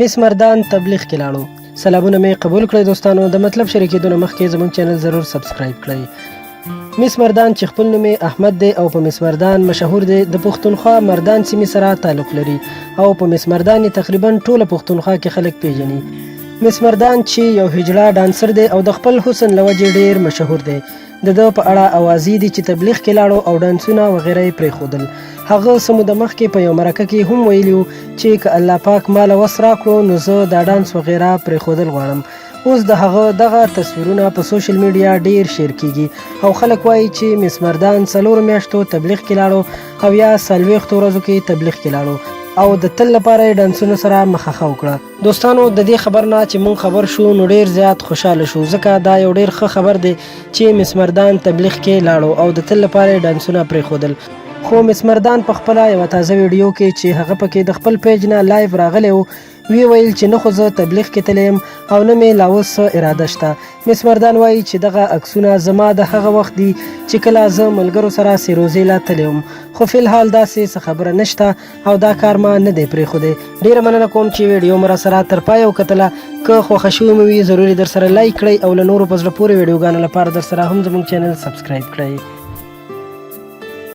مس مردان تبلیغ کې لاړو. سلامونه مې قبول کړئ دوستانو، د مطلب شریکېدو نه مخکې زموږ چینل ضرور سبسکرایب کړئ. مس مردان چې خپل نوم یې احمد دی او په مس مردان مشهور دی، د پښتونخوا مردان سیمې سره تعلق لري او په مس مردان یې تقریبا ټوله پښتونخوا کې خلک پیژني. مس مردان چې یو هجړه ډانسر دی او د خپل حسن له وجې ډیر مشهور دی، د ده په اړه اوازې دي چې تبلیغ کې لاړو او ډانسونه وغیره یې پرېښودل. هغه څه موده مخکې په یو مرکه کې هم ویلي وو چې که الله پاک ماله وس راکړو نو زه دا ډانس وغیره پرېښودل غواړم. اوس د هغه دغه تصویرونه په سوشل میډیا ډیر شیر کیږي او خلک وایي چې مس مردان څلورو میاشتو تبلیغ کې لاړو او یا 40 ورځو کې تبلیغ کې لاړو او د تل لپاره یې ډانسونو سره مخه ښه وکړه. دوستانو، د دې خبر نه چې مونږ خبر شو نو ډیر زیات خوشاله شو، ځکه دا یو ډیر ښه خبر دی چې مس مردان تبلیغ کې لاړو او د تل لپاره یې ډانسونه پرېښودل. خو مس مردان په خپله یوه تازه ویډیو کې چې هغه پکې د خپل پیج نه لایو راغلی و، ویې ویل چې نه خو زه تبلیغ کې تللی یم او نه مې لا اوس څه اراده شته. مس مردان وایي چې دغه عکسونه زما د هغه وخت دي چې کله زه ملګرو سره سیروزې له تللی وم، خو فی الحال داسې څه خبره نشته او دا کار ما نه دی پرېښودی. ډیره مننه کوم چې ویډیو مو راسره تر پایه وکتله. که خوښه شوې مو وي ضرور یې درسره لایک کړئ او له نورو په زړه پورې ویډیوګانو لپاره درسره هم زموږ چینل سبسکرایب کړئ.